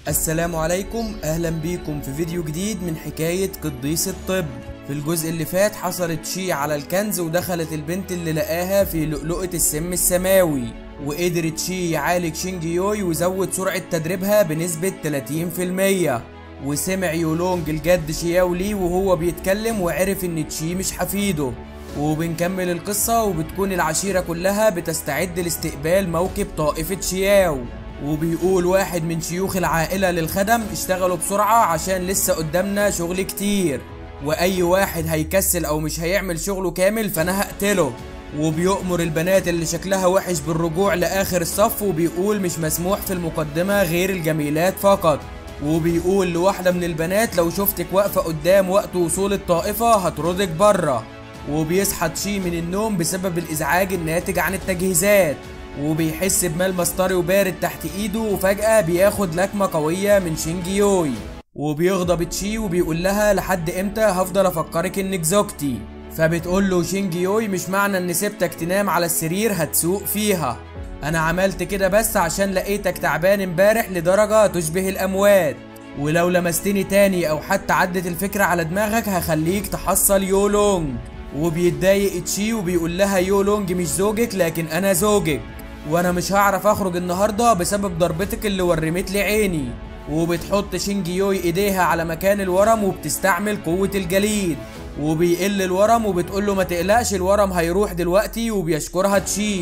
السلام عليكم، اهلا بيكم في فيديو جديد من حكاية قديس الطب. في الجزء اللي فات حصلت شي على الكنز ودخلت البنت اللي لقاها في لؤلؤة السم السماوي، وقدرت شي يعالج شينجيوي وزود سرعة تدريبها بنسبة 30%. وسمع يولونج الجد شياو لي وهو بيتكلم وعرف ان تشي مش حفيده. وبنكمل القصة وبتكون العشيرة كلها بتستعد لاستقبال موكب طائفة شياو، وبيقول واحد من شيوخ العائلة للخدم اشتغلوا بسرعة عشان لسه قدامنا شغل كتير، واي واحد هيكسل او مش هيعمل شغله كامل فانا هقتله. وبيؤمر البنات اللي شكلها وحش بالرجوع لاخر الصف، وبيقول مش مسموح في المقدمة غير الجميلات فقط. وبيقول لواحدة من البنات لو شفتك واقفة قدام وقت وصول الطائفة هطردك بره. وبيصحى تشي من النوم بسبب الازعاج الناتج عن التجهيزات، وبيحس بملمس طري وبارد تحت ايده، وفجأة بياخد لكمة قوية من شينجيوي. وبيغضب تشي وبيقول لها لحد امتى هفضل افكرك انك زوجتي؟ فبتقول له شينجيوي مش معنى ان سبتك تنام على السرير هتسوق فيها، انا عملت كده بس عشان لقيتك تعبان امبارح لدرجة تشبه الاموات، ولو لمستني تاني او حتى عدت الفكرة على دماغك هخليك تحصل يولونج. وبيتضايق تشي وبيقول لها يولونج مش زوجك لكن انا زوجك، وانا مش هعرف اخرج النهارده بسبب ضربتك اللي ورمت لي عيني. وبتحط شينجيوي ايديها على مكان الورم وبتستعمل قوة الجليد، وبيقل الورم وبتقول له ما تقلقش الورم هيروح دلوقتي، وبيشكرها تشي.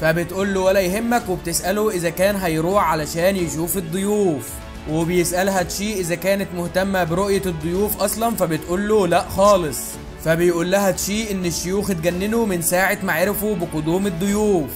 فبتقول له ولا يهمك، وبتسأله اذا كان هيروح علشان يشوف الضيوف. وبيسألها تشي اذا كانت مهتمة برؤية الضيوف اصلا، فبتقول له لا خالص. فبيقول لها تشي ان الشيوخ اتجننوا من ساعة ما عرفوا بقدوم الضيوف،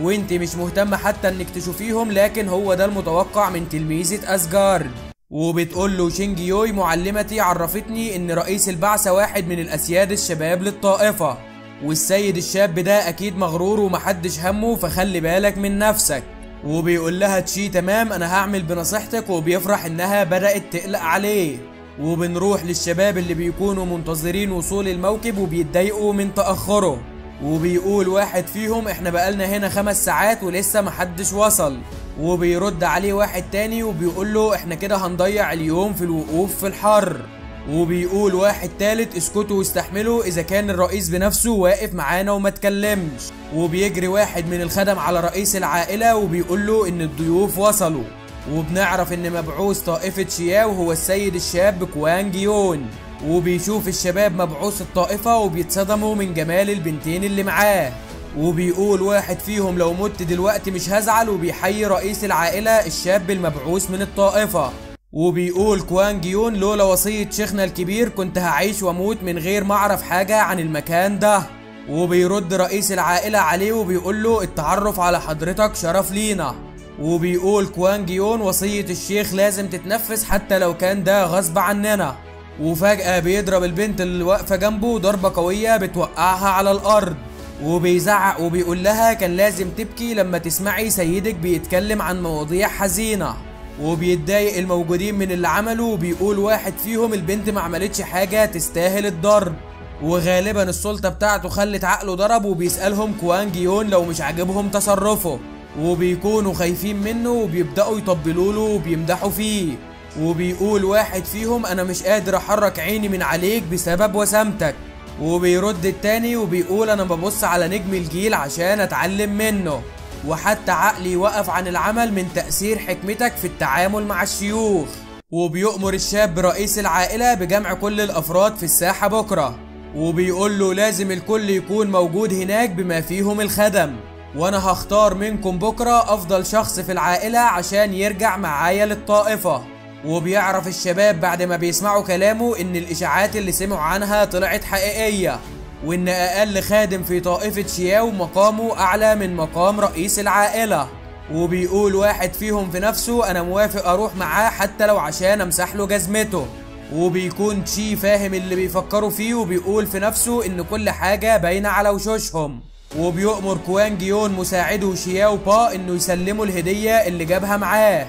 وانت مش مهتمة حتى انك تشوفيهم، لكن هو ده المتوقع من تلميذة اسجارد. وبتقول له شينجيوي معلمتي عرفتني ان رئيس البعثة واحد من الاسياد الشباب للطائفة، والسيد الشاب ده اكيد مغرور ومحدش همه، فخلي بالك من نفسك. وبيقول لها تشي تمام انا هعمل بنصيحتك، وبيفرح انها بدأت تقلق عليه. وبنروح للشباب اللي بيكونوا منتظرين وصول الموكب وبيتضايقوا من تأخره، وبيقول واحد فيهم احنا بقالنا هنا 5 ساعات ولسه محدش وصل. وبيرد عليه واحد تاني وبيقول له احنا كده هنضيع اليوم في الوقوف في الحر. وبيقول واحد تالت اسكتوا واستحملوا اذا كان الرئيس بنفسه واقف معانا وما تكلمش. وبيجري واحد من الخدم على رئيس العائلة وبيقول له ان الضيوف وصلوا. وبنعرف ان مبعوث طائفة شياو هو السيد الشاب كوانج يون. وبيشوف الشباب مبعوث الطائفة وبيتصدموا من جمال البنتين اللي معاه. وبيقول واحد فيهم لو مت دلوقتي مش هزعل، وبيحيي رئيس العائلة الشاب المبعوث من الطائفة. وبيقول كوانج يون لولا وصية شيخنا الكبير كنت هعيش واموت من غير ما اعرف حاجة عن المكان ده. وبيرد رئيس العائلة عليه وبيقول له التعرف على حضرتك شرف لينا. وبيقول كوانج يون وصية الشيخ لازم تتنفذ حتى لو كان ده غصب عننا. وفجأة بيضرب البنت اللي واقفة جنبه ضربة قوية بتوقعها على الأرض، وبيزعق وبيقول لها كان لازم تبكي لما تسمعي سيدك بيتكلم عن مواضيع حزينة. وبيتضايق الموجودين من اللي عمله، وبيقول واحد فيهم البنت ما عملتش حاجة تستاهل الضرب، وغالبا السلطة بتاعته خلت عقله ضرب. وبيسألهم كوانج يون لو مش عاجبهم تصرفه، وبيكونوا خايفين منه وبيبدأوا يطبلوا له وبيمدحوا فيه. وبيقول واحد فيهم انا مش قادر احرك عيني من عليك بسبب وسامتك. وبيرد التاني وبيقول انا ببص على نجم الجيل عشان اتعلم منه، وحتى عقلي وقف عن العمل من تأثير حكمتك في التعامل مع الشيوخ. وبيؤمر الشاب رئيس العائلة بجمع كل الافراد في الساحة بكرة، وبيقول له لازم الكل يكون موجود هناك بما فيهم الخدم، وانا هختار منكم بكرة افضل شخص في العائلة عشان يرجع معايا للطائفة. وبيعرف الشباب بعد ما بيسمعوا كلامه ان الاشاعات اللي سمعوا عنها طلعت حقيقية، وان اقل خادم في طائفة شياو مقامه اعلى من مقام رئيس العائلة. وبيقول واحد فيهم في نفسه انا موافق اروح معاه حتى لو عشان امسح له جزمته. وبيكون تشي فاهم اللي بيفكروا فيه، وبيقول في نفسه ان كل حاجة باينة على وشوشهم. وبيؤمر كوانج يون مساعده شياو با انه يسلمه الهدية اللي جابها معاه.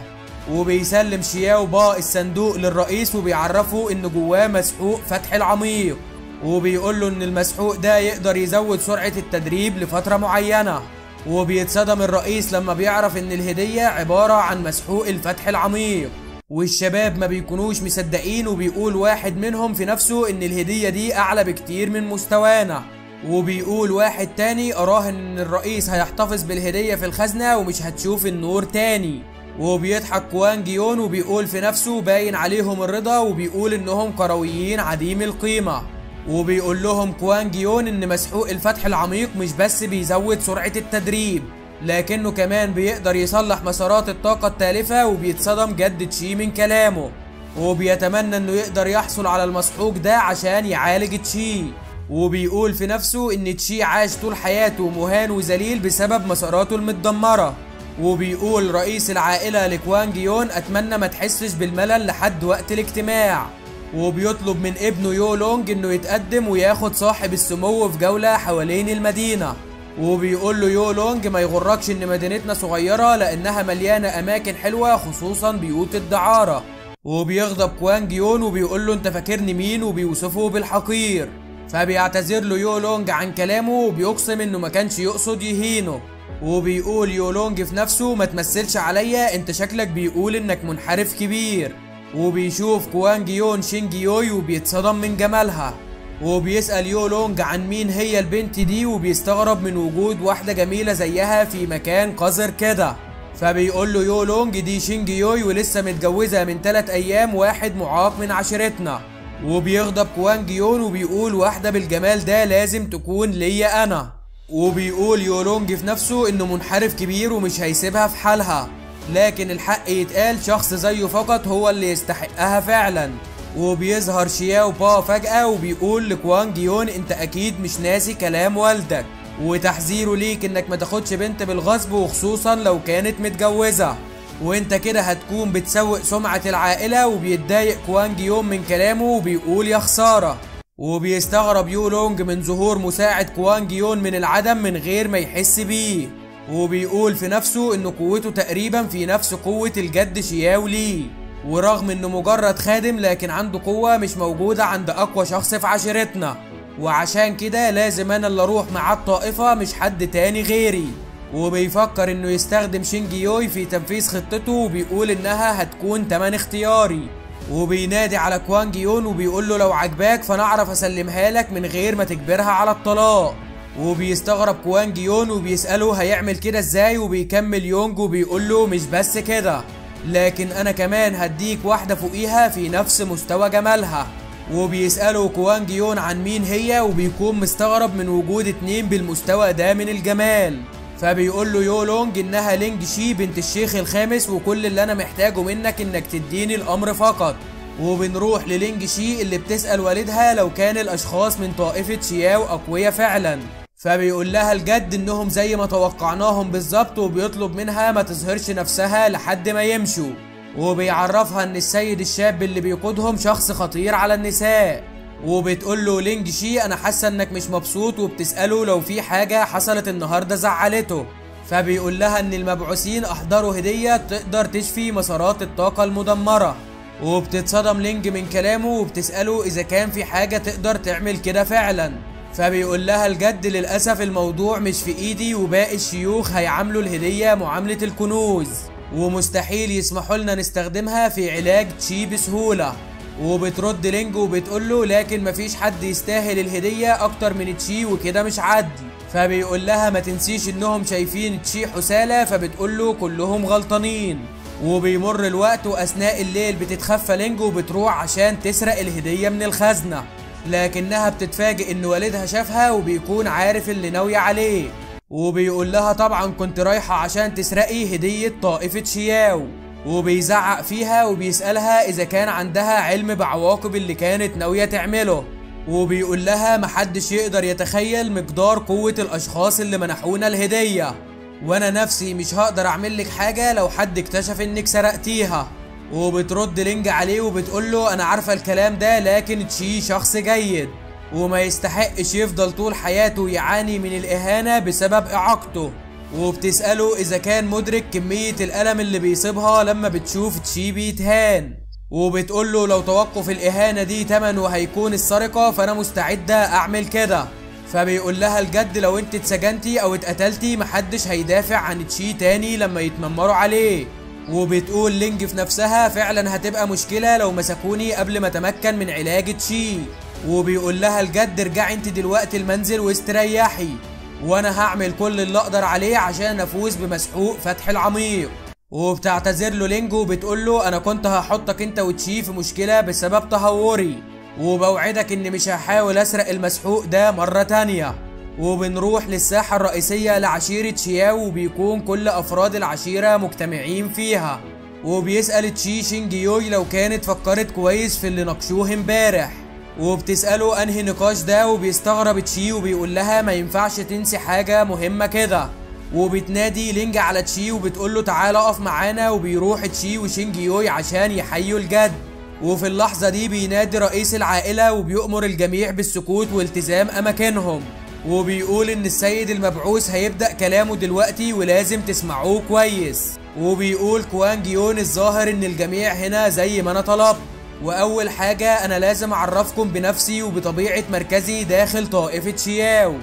وبيسلم شياو با الصندوق للرئيس وبيعرفه ان جواه مسحوق فتح العميق، وبيقول له ان المسحوق ده يقدر يزود سرعة التدريب لفترة معينة. وبيتصدم الرئيس لما بيعرف ان الهدية عبارة عن مسحوق الفتح العميق، والشباب ما بيكونوش مصدقين، وبيقول واحد منهم في نفسه ان الهدية دي اعلى بكتير من مستوانا، وبيقول واحد تاني اراهن ان الرئيس هيحتفظ بالهدية في الخزنة ومش هتشوف النور تاني. وبيضحك كوانج يون وبيقول في نفسه باين عليهم الرضا، وبيقول انهم كرويين عديم القيمة. وبيقول لهم كوانج يون ان مسحوق الفتح العميق مش بس بيزود سرعة التدريب، لكنه كمان بيقدر يصلح مسارات الطاقة التالفة. وبيتصدم جد تشي من كلامه، وبيتمنى انه يقدر يحصل على المسحوق ده عشان يعالج تشي. وبيقول في نفسه ان تشي عاش طول حياته مهان وذليل بسبب مساراته المتدمرة. وبيقول رئيس العائلة لكوانج يون اتمنى ما تحسش بالملل لحد وقت الاجتماع. وبيطلب من ابنه يولونج انه يتقدم وياخد صاحب السمو في جولة حوالين المدينة. وبيقول له يولونج ما يغركش ان مدينتنا صغيرة لانها مليانة اماكن حلوة خصوصا بيوت الدعارة. وبيغضب كوانج يون وبيقول له انت فاكرني مين، وبيوصفه بالحقير. فبيعتذر له يولونج عن كلامه وبيقسم انه ما كانش يقصد يهينه. وبيقول يولونج في نفسه ما تمثلش عليا، انت شكلك بيقول انك منحرف كبير. وبيشوف كوانج يون شينج يوي وبيتصدم من جمالها. وبيسأل يولونج عن مين هي البنت دي، وبيستغرب من وجود واحدة جميلة زيها في مكان قذر كده. فبيقول له يولونج دي شينج يوي ولسه متجوزة من 3 أيام واحد معاق من عشيرتنا. وبيغضب كوانج يون وبيقول واحدة بالجمال ده لازم تكون ليا أنا. وبيقول يولونج في نفسه إنه منحرف كبير ومش هيسيبها في حالها، لكن الحق يتقال شخص زيه فقط هو اللي يستحقها فعلا. وبيظهر شياو با فجأة وبيقول لكوانج يون انت اكيد مش ناسي كلام والدك وتحذيره ليك انك ما تاخدش بنت بالغصب وخصوصا لو كانت متجوزة، وانت كده هتكون بتسوق سمعة العائلة. وبيتضايق كوانج يون من كلامه وبيقول يا خسارة. وبيستغرب يولونج من ظهور مساعد كوانج يون من العدم من غير ما يحس بيه، وبيقول في نفسه ان قوته تقريبا في نفس قوة الجد شياو لي، ورغم انه مجرد خادم لكن عنده قوة مش موجودة عند اقوى شخص في عشيرتنا، وعشان كده لازم انا اللي اروح مع الطائفة مش حد تاني غيري. وبيفكر انه يستخدم شينج يوي في تنفيذ خطته وبيقول انها هتكون تمن اختياري. وبينادي على كوانج يون وبيقول له لو عجباك فانا اعرف اسلمها لك من غير ما تجبرها على الطلاق. وبيستغرب كوانج يون وبيسأله هيعمل كده ازاي، وبيكمل يونج وبيقول له مش بس كده، لكن انا كمان هديك واحدة فوقيها في نفس مستوى جمالها. وبيسأله كوانج يون عن مين هي، وبيكون مستغرب من وجود 2 بالمستوى ده من الجمال. فبيقول له يولونج انها لينج شي بنت الشيخ الخامس، وكل اللي انا محتاجه منك انك تديني الامر فقط. وبنروح للينج شي اللي بتسأل والدها لو كان الاشخاص من طائفة شياو اقوياء فعلا، فبيقول لها الجد انهم زي ما توقعناهم بالظبط، وبيطلب منها ما تظهرش نفسها لحد ما يمشوا. وبيعرفها ان السيد الشاب اللي بيقودهم شخص خطير على النساء. وبتقول له لينج شي انا حاسه انك مش مبسوط، وبتساله لو في حاجه حصلت النهارده زعلته، فبيقول لها ان المبعوثين احضروا هديه تقدر تشفي مسارات الطاقه المدمره. وبتتصدم لينج من كلامه وبتساله اذا كان في حاجه تقدر تعمل كده فعلا، فبيقول لها الجد للاسف الموضوع مش في ايدي، وباقي الشيوخ هيعاملوا الهديه معامله الكنوز، ومستحيل يسمحوا لنا نستخدمها في علاج تشي بسهوله. وبترد لينج وبتقول له لكن مفيش حد يستاهل الهديه اكتر من تشي وكده مش عدل. فبيقول لها ما تنسيش انهم شايفين تشي حسالة، فبتقول له كلهم غلطانين. وبيمر الوقت واثناء الليل بتتخفى لينج وبتروح عشان تسرق الهديه من الخزنه، لكنها بتتفاجئ ان والدها شافها وبيكون عارف اللي ناويه عليه، وبيقول لها طبعا كنت رايحه عشان تسرقي هديه طائفه شياو. وبيزعق فيها وبيسألها إذا كان عندها علم بعواقب اللي كانت ناوية تعمله، وبيقول لها محدش يقدر يتخيل مقدار قوة الأشخاص اللي منحونا الهدية، وأنا نفسي مش هقدر أعمل لك حاجة لو حد اكتشف إنك سرقتيها. وبترد لينج عليه وبتقول له أنا عارفة الكلام ده، لكن تشي شخص جيد وما يستحقش يفضل طول حياته يعاني من الإهانة بسبب إعاقته. وبتسأله إذا كان مدرك كمية الألم اللي بيصيبها لما بتشوف تشي بيتهان، وبتقوله لو توقف الإهانة دي تمنه هيكون السرقة فأنا مستعدة أعمل كده. فبيقول لها الجد لو انت اتسجنتي أو اتقتلتي محدش هيدافع عن تشي تاني لما يتنمروا عليه. وبتقول لينج في نفسها فعلا هتبقى مشكلة لو مسكوني قبل ما اتمكن من علاج تشي. وبيقول لها الجد ارجعي انت دلوقتي المنزل واستريحي، وانا هعمل كل اللي اقدر عليه عشان افوز بمسحوق فتح العميق. وبتعتذر له لينج وبتقول له انا كنت هحطك انت وتشي في مشكلة بسبب تهوري، وبوعدك اني مش هحاول اسرق المسحوق ده مرة تانية. وبنروح للساحة الرئيسية لعشيرة شياو، وبيكون كل افراد العشيرة مجتمعين فيها. وبيسأل تشي شينج يوي لو كانت فكرت كويس في اللي ناقشوه امبارح، وبتسأله انهي نقاش ده، وبيستغرب تشي وبيقول لها ما ينفعش تنسي حاجة مهمة كده. وبتنادي لينج على تشي وبتقول له تعالى اقف معانا، وبيروح تشي وشينج يوي عشان يحيوا الجد. وفي اللحظة دي بينادي رئيس العائلة وبيؤمر الجميع بالسكوت والتزام أماكنهم، وبيقول إن السيد المبعوث هيبدأ كلامه دلوقتي ولازم تسمعوه كويس. وبيقول كوانج يون الظاهر إن الجميع هنا زي ما أنا طلبت، وأول حاجة أنا لازم أعرفكم بنفسي وبطبيعة مركزي داخل طائفة شياو،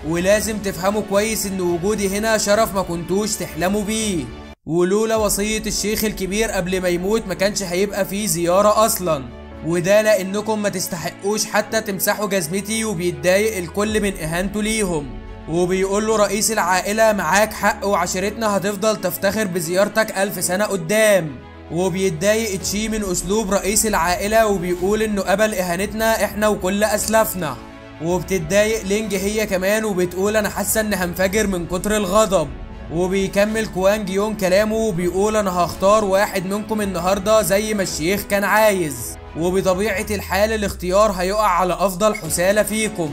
ولازم تفهموا كويس إن وجودي هنا شرف ما كنتوش تحلموا بيه، ولولا وصية الشيخ الكبير قبل ما يموت ما كانش هيبقى فيه زيارة أصلا، وده لأنكم ما تستحقوش حتى تمسحوا جزمتي. وبيتضايق الكل من إهانته ليهم، وبيقول له رئيس العائلة معاك حق وعشيرتنا هتفضل تفتخر بزيارتك 1000 سنة قدام. وبيتضايق تشي من أسلوب رئيس العائلة وبيقول إنه قبل إهانتنا إحنا وكل أسلافنا. وبتتضايق لينج هي كمان وبتقول أنا حاسة إن هنفجر من كتر الغضب. وبيكمل كوانج يون كلامه وبيقول انا هختار واحد منكم النهارده زي ما الشيخ كان عايز، وبطبيعة الحال الاختيار هيقع على افضل حسالة فيكم.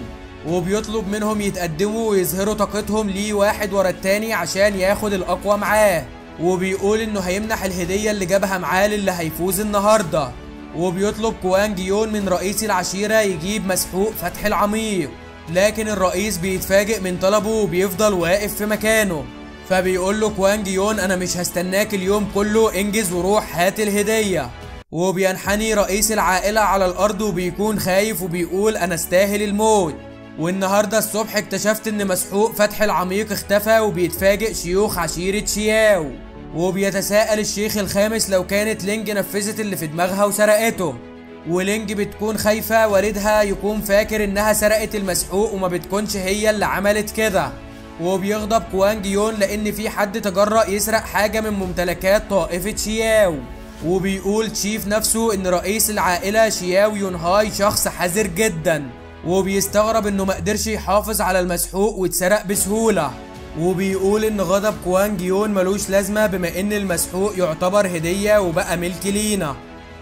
وبيطلب منهم يتقدموا ويظهروا طاقتهم ليه واحد ورا التاني عشان ياخد الاقوى معاه، وبيقول انه هيمنح الهدية اللي جابها معاه للي هيفوز النهارده. وبيطلب كوانج يون من رئيس العشيرة يجيب مسحوق فتح العميق، لكن الرئيس بيتفاجئ من طلبه وبيفضل واقف في مكانه. فبيقول له كوانج يون انا مش هستناك اليوم كله، انجز وروح هات الهدية. وبينحني رئيس العائلة على الارض وبيكون خايف وبيقول انا استاهل الموت، والنهاردة الصبح اكتشفت ان مسحوق فتح العميق اختفى. وبيتفاجئ شيوخ عشيرة شياو، وبيتساءل الشيخ الخامس لو كانت لينج نفذت اللي في دماغها وسرقته. ولينج بتكون خايفة والدها يكون فاكر انها سرقت المسحوق وما بتكونش هي اللي عملت كده. وبيغضب كوانج يون لان في حد تجرأ يسرق حاجة من ممتلكات طائفة شياو. وبيقول تشي في نفسه ان رئيس العائلة شياو يونهاي شخص حذر جدا، وبيستغرب انه مقدرش يحافظ على المسحوق واتسرق بسهولة. وبيقول ان غضب كوانج يون ملوش لازمة بما ان المسحوق يعتبر هدية وبقى ملك لينا.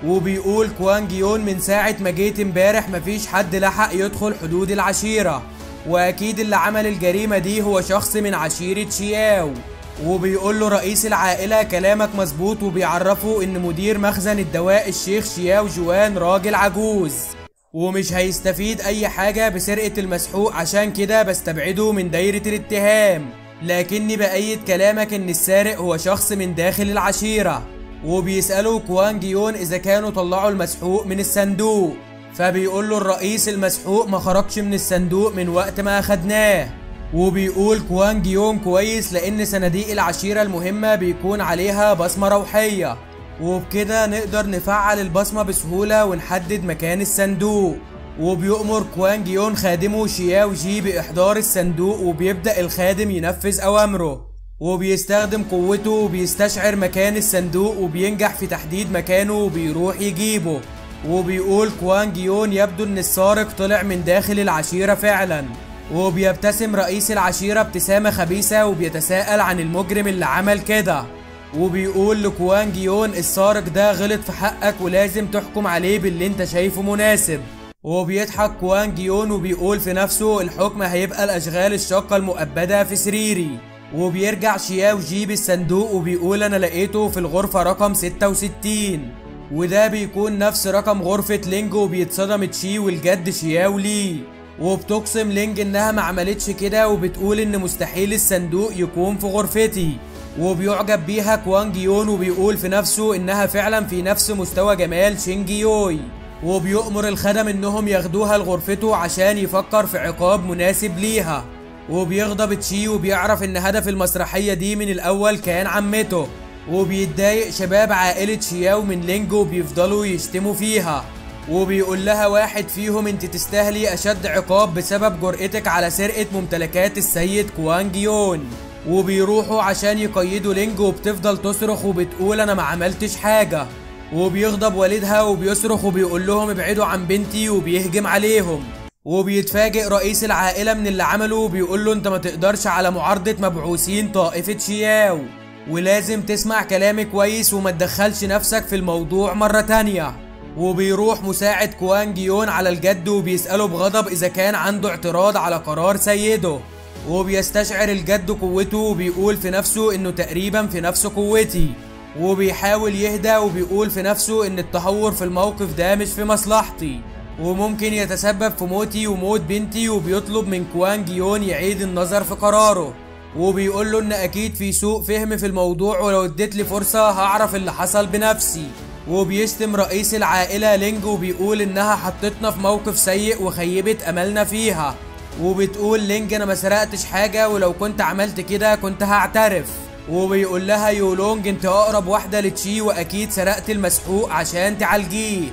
وبيقول كوانج يون من ساعة ما جيت امبارح مفيش حد لحق يدخل حدود العشيرة، واكيد اللي عمل الجريمة دي هو شخص من عشيرة شياو. وبيقول له رئيس العائلة كلامك مظبوط، وبيعرفه ان مدير مخزن الدواء الشيخ شياو جوان راجل عجوز ومش هيستفيد اي حاجة بسرقة المسحوق، عشان كده بستبعده من دايرة الاتهام، لكني بأيد كلامك ان السارق هو شخص من داخل العشيرة. وبيسأله كوانج يون اذا كانوا طلعوا المسحوق من الصندوق، فبيقول له الرئيس المسحوق ما خرجش من الصندوق من وقت ما اخدناه. وبيقول كوانج يون كويس لان صناديق العشيرة المهمة بيكون عليها بصمة روحية، وبكده نقدر نفعل البصمة بسهولة ونحدد مكان الصندوق. وبيؤمر كوانج يون خادمه شياو جي بإحضار الصندوق، وبيبدأ الخادم ينفذ أوامره، وبيستخدم قوته وبيستشعر مكان الصندوق وبينجح في تحديد مكانه وبيروح يجيبه. وبيقول كوانج يون يبدو ان السارق طلع من داخل العشيرة فعلا. وبيبتسم رئيس العشيرة ابتسامة خبيثة وبيتساءل عن المجرم اللي عمل كده، وبيقول لكوانج يون السارق ده غلط في حقك ولازم تحكم عليه باللي انت شايفه مناسب. وبيضحك كوانج يون وبيقول في نفسه الحكم هيبقى الأشغال الشاقة المؤبدة في سريري. وبيرجع شياو جي بالصندوق وبيقول انا لقيته في الغرفة رقم 66، وده بيكون نفس رقم غرفة لينج. وبيتصدم تشي والجد شياو ليه، وبتقسم لينج انها ما عملتش كده وبتقول ان مستحيل الصندوق يكون في غرفتي. وبيعجب بيها كوانج يون وبيقول في نفسه انها فعلا في نفس مستوى جمال شينج يوي. وبيؤمر الخدم انهم ياخدوها لغرفته عشان يفكر في عقاب مناسب ليها. وبيغضب تشي وبيعرف ان هدف المسرحية دي من الاول كان عمته، وبيتضايق شباب عائلة شياو من لينج وبيفضلوا يشتموا فيها، وبيقول لها واحد فيهم انت تستاهلي اشد عقاب بسبب جرأتك على سرقة ممتلكات السيد كوانج يون. وبيروحوا عشان يقيدوا لينج وبتفضل تصرخ وبتقول انا ما عملتش حاجة. وبيغضب والدها وبيصرخ وبيقول لهم ابعدوا عن بنتي وبيهجم عليهم. وبيتفاجئ رئيس العائلة من اللي عمله وبيقول له انت ما تقدرش على معارضة مبعوثين طائفة شياو، ولازم تسمع كلامي كويس وما تدخلش نفسك في الموضوع مرة تانية. وبيروح مساعد كوانج يون على الجد وبيسأله بغضب إذا كان عنده اعتراض على قرار سيده. وبيستشعر الجد قوته وبيقول في نفسه إنه تقريبا في نفس قوتي، وبيحاول يهدى وبيقول في نفسه إن التهور في الموقف ده مش في مصلحتي وممكن يتسبب في موتي وموت بنتي. وبيطلب من كوانج يون يعيد النظر في قراره، وبيقول له إن أكيد في سوء فهم في الموضوع ولو اديت لي فرصة هعرف اللي حصل بنفسي. وبيشتم رئيس العائلة لينج وبيقول إنها حطتنا في موقف سيء وخيبت أملنا فيها. وبتقول لينج أنا ما سرقتش حاجة ولو كنت عملت كده كنت هعترف. وبيقول لها يولونج انت أقرب واحدة لتشي وأكيد سرقت المسحوق عشان تعالجيه.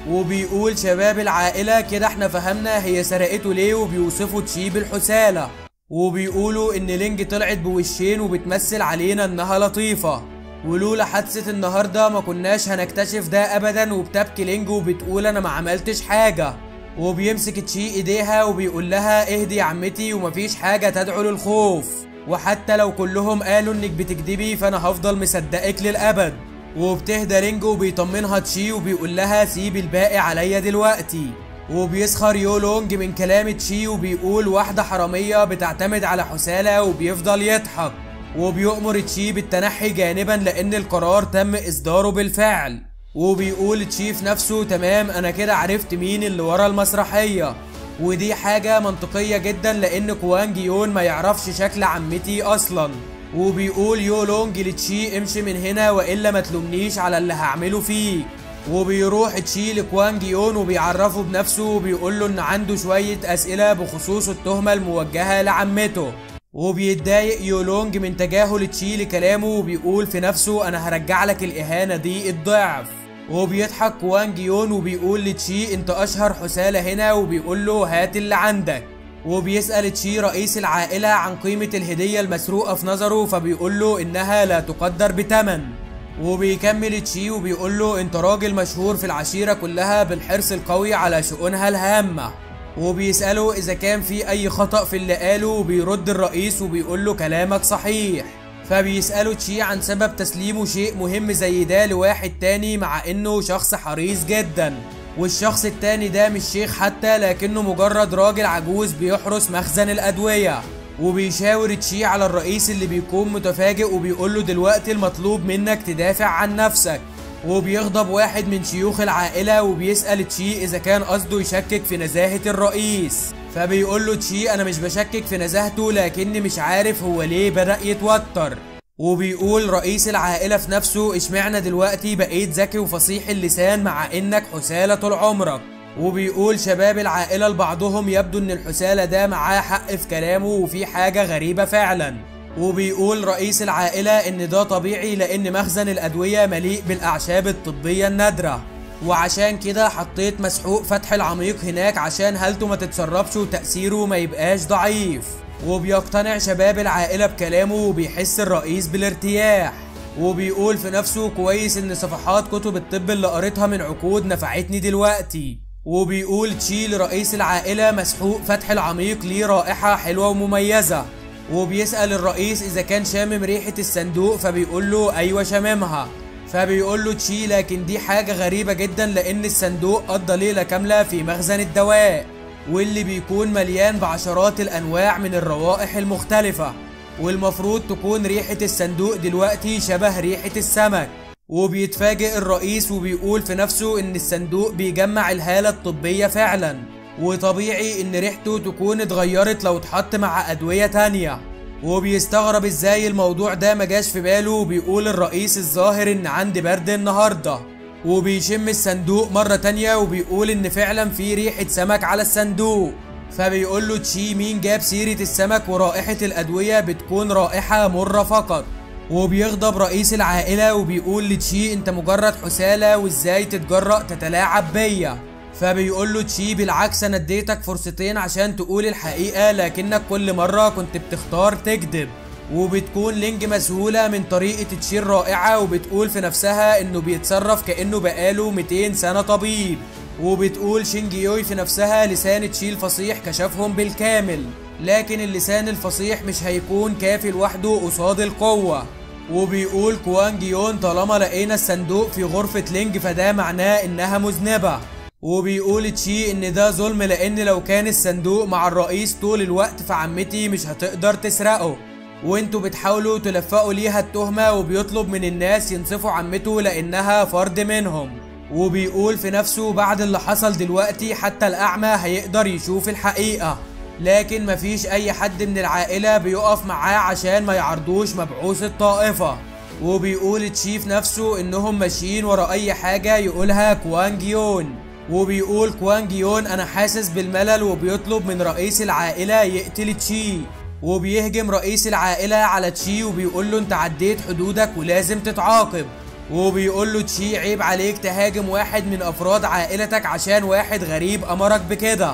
وبيقول شباب العائلة كده احنا فهمنا هي سرقته ليه، وبيوصفوا تشي بالحسالة، وبيقولوا إن لينج طلعت بوشين وبتمثل علينا إنها لطيفة، ولولا حادثة النهاردة ما كناش هنكتشف ده أبدا. وبتبكي لينج وبتقول أنا ما عملتش حاجة. وبيمسك تشي إيديها وبيقول لها اهدي يا عمتي ومفيش حاجة تدعو للخوف، وحتى لو كلهم قالوا إنك بتكدبي فأنا هفضل مصدقك للأبد. وبتهدى لينج وبيطمنها تشي وبيقول لها سيب الباقي عليا دلوقتي. وبيسخر يولونج من كلام تشي وبيقول واحدة حرامية بتعتمد على حسالة، وبيفضل يضحك. وبيؤمر تشي بالتنحي جانبا لان القرار تم اصداره بالفعل. وبيقول تشي في نفسه تمام انا كده عرفت مين اللي ورا المسرحية، ودي حاجة منطقية جدا لان كوانج يون ما يعرفش شكل عمتي اصلا. وبيقول يولونج لتشي امشي من هنا والا ما تلومنيش على اللي هعمله فيك. وبيروح تشي لكوانج يون وبيعرفه بنفسه وبيقول له ان عنده شوية اسئلة بخصوص التهمة الموجهة لعمته. وبيتضايق يولونج من تجاهل تشي لكلامه وبيقول في نفسه انا هرجع لك الاهانة دي الضعف. وبيضحك كوانج يون وبيقول لتشي انت اشهر حسالة هنا، وبيقول له هات اللي عندك. وبيسأل تشي رئيس العائلة عن قيمة الهدية المسروقة في نظره، فبيقول له انها لا تقدر بثمن. وبيكمل تشي وبيقول له انت راجل مشهور في العشيرة كلها بالحرص القوي على شؤونها الهامة. وبيسأله إذا كان في أي خطأ في اللي قاله، وبيرد الرئيس وبيقول له كلامك صحيح. فبيسأله تشي عن سبب تسليمه شيء مهم زي ده لواحد تاني مع إنه شخص حريص جدا، والشخص التاني ده مش شيخ حتى لكنه مجرد راجل عجوز بيحرس مخزن الأدوية. وبيشاور تشي على الرئيس اللي بيكون متفاجئ وبيقول له دلوقتي المطلوب منك تدافع عن نفسك. وبيغضب واحد من شيوخ العائلة وبيسأل تشي إذا كان قصده يشكك في نزاهة الرئيس، فبيقول له تشي أنا مش بشكك في نزاهته لكني مش عارف هو ليه بدأ يتوتر. وبيقول رئيس العائلة في نفسه اشمعنى دلوقتي بقيت ذكي وفصيح اللسان مع إنك حسالة طول عمرك. وبيقول شباب العائلة لبعضهم يبدو إن الحسالة ده معاه حق في كلامه وفي حاجة غريبة فعلا. وبيقول رئيس العائلة إن ده طبيعي لأن مخزن الأدوية مليء بالأعشاب الطبية النادرة، وعشان كده حطيت مسحوق فتح العميق هناك عشان هالته ما تتسربش وتأثيره ما يبقاش ضعيف. وبيقتنع شباب العائلة بكلامه وبيحس الرئيس بالارتياح. وبيقول في نفسه كويس إن صفحات كتب الطب اللي قريتها من عقود نفعتني دلوقتي. وبيقول تشي لرئيس العائلة مسحوق فتح العميق ليه رائحة حلوة ومميزة. وبيسأل الرئيس إذا كان شامم ريحة الصندوق، فبيقول له أيوة شاممها. فبيقول له تشي لكن دي حاجة غريبة جدا لأن الصندوق قضى ليلة كاملة في مخزن الدواء واللي بيكون مليان بعشرات الأنواع من الروائح المختلفة، والمفروض تكون ريحة الصندوق دلوقتي شبه ريحة السمك. وبيتفاجئ الرئيس وبيقول في نفسه إن الصندوق بيجمع الهالة الطبية فعلا، وطبيعي إن ريحته تكون اتغيرت لو اتحط مع أدوية تانية. وبيستغرب ازاي الموضوع ده مجاش في باله، وبيقول الرئيس الظاهر إن عندي برد النهاردة. وبيشم الصندوق مرة تانية وبيقول إن فعلا في ريحة سمك على الصندوق. فبيقول له تشي مين جاب سيرة السمك ورائحة الأدوية بتكون رائحة مرة فقط. وبيغضب رئيس العائلة وبيقول لتشي انت مجرد حسالة وازاي تتجرأ تتلاعب بيا. فبيقول له تشي بالعكس انا اديتك فرصتين عشان تقول الحقيقة لكنك كل مرة كنت بتختار تكذب. وبتكون لينج مذهولة من طريقة تشي الرائعة وبتقول في نفسها انه بيتصرف كأنه بقاله 200 سنة طبيب. وبتقول شينجيوي في نفسها لسان تشي الفصيح كشفهم بالكامل، لكن اللسان الفصيح مش هيكون كافي لوحده قصاد القوة. وبيقول كوانج يون طالما لقينا الصندوق في غرفة لينج فده معناه انها مذنبة. وبيقول تشي ان ده ظلم لان لو كان الصندوق مع الرئيس طول الوقت فعمتي مش هتقدر تسرقه، وانتوا بتحاولوا تلفقوا ليها التهمة. وبيطلب من الناس ينصفوا عمته لانها فرد منهم. وبيقول في نفسه بعد اللي حصل دلوقتي حتى الأعمى هيقدر يشوف الحقيقة، لكن مفيش أي حد من العائلة بيقف معاه عشان ما يعرضوش مبعوث الطائفة. وبيقول تشي في نفسه إنهم ماشيين ورا أي حاجة يقولها كوانج يون. وبيقول كوانج يون أنا حاسس بالملل، وبيطلب من رئيس العائلة يقتل تشي. وبيهجم رئيس العائلة على تشي وبيقول له أنت عديت حدودك ولازم تتعاقب. وبيقول له تشي عيب عليك تهاجم واحد من أفراد عائلتك عشان واحد غريب أمرك بكده.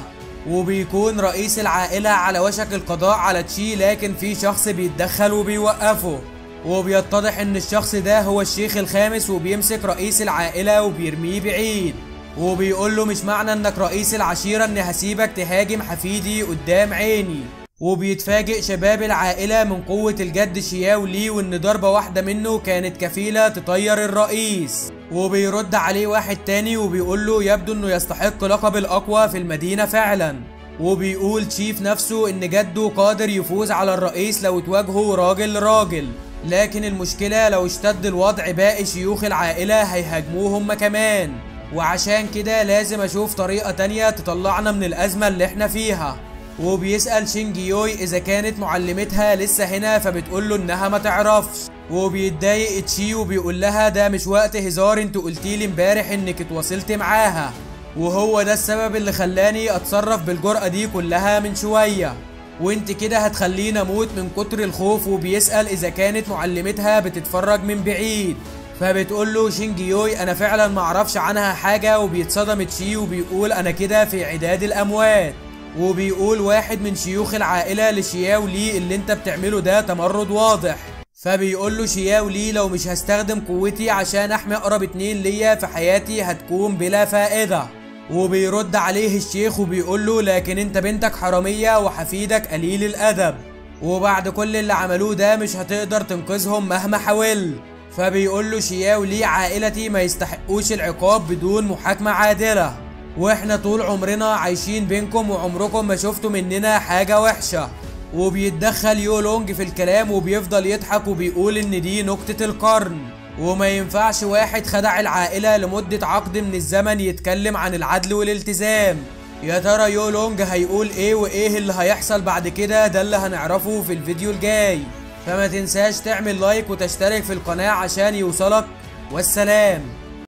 وبيكون رئيس العائلة على وشك القضاء على تشي، لكن في شخص بيتدخل وبيوقفه. وبيتضح ان الشخص ده هو الشيخ الخامس، وبيمسك رئيس العائلة وبيرميه بعيد. وبيقول له مش معنى انك رئيس العشيرة ان هسيبك تهاجم حفيدي قدام عيني. وبيتفاجئ شباب العائلة من قوة الجد شياو لي، وان ضربة واحدة منه كانت كفيلة تطير الرئيس. وبيرد عليه واحد تاني وبيقول له يبدو انه يستحق لقب الاقوى في المدينة فعلا. وبيقول تشي في نفسه ان جده قادر يفوز على الرئيس لو اتواجهوا راجل لراجل، لكن المشكلة لو اشتد الوضع باقي شيوخ العائلة هيهاجموه هما كمان، وعشان كده لازم اشوف طريقة تانية تطلعنا من الازمة اللي احنا فيها. وبيسأل شينجيوي اذا كانت معلمتها لسه هنا، فبتقول له انها ما تعرفش. وبيتضايق تشي وبيقول لها ده مش وقت هزار، انت قلتيلي امبارح انك اتواصلت معاها، وهو ده السبب اللي خلاني اتصرف بالجرأة دي كلها من شوية، وانت كده هتخليني اموت من كتر الخوف. وبيسأل اذا كانت معلمتها بتتفرج من بعيد، فبتقول له شينجيوي انا فعلا معرفش عنها حاجة. وبيتصدم تشي وبيقول انا كده في عداد الاموات. وبيقول واحد من شيوخ العائلة لشياو لي اللي انت بتعمله ده تمرد واضح. فبيقول له شياو لي لو مش هستخدم قوتي عشان احمي اقرب اتنين ليا في حياتي هتكون بلا فائدة. وبيرد عليه الشيخ وبيقول له لكن انت بنتك حرامية وحفيدك قليل الادب، وبعد كل اللي عملوه ده مش هتقدر تنقذهم مهما حاولت. فبيقول له شياو لي عائلتي ما يستحقوش العقاب بدون محاكمة عادلة، واحنا طول عمرنا عايشين بينكم وعمركم ما شفتوا مننا حاجة وحشة. وبيتدخل يولونج في الكلام وبيفضل يضحك وبيقول ان دي نكتة القرن، وما ينفعش واحد خدع العائلة لمدة عقد من الزمن يتكلم عن العدل والالتزام. يا ترى يولونج هيقول ايه وايه اللي هيحصل بعد كده؟ ده اللي هنعرفه في الفيديو الجاي. فما تنساش تعمل like وتشترك في القناة عشان يوصلك. والسلام.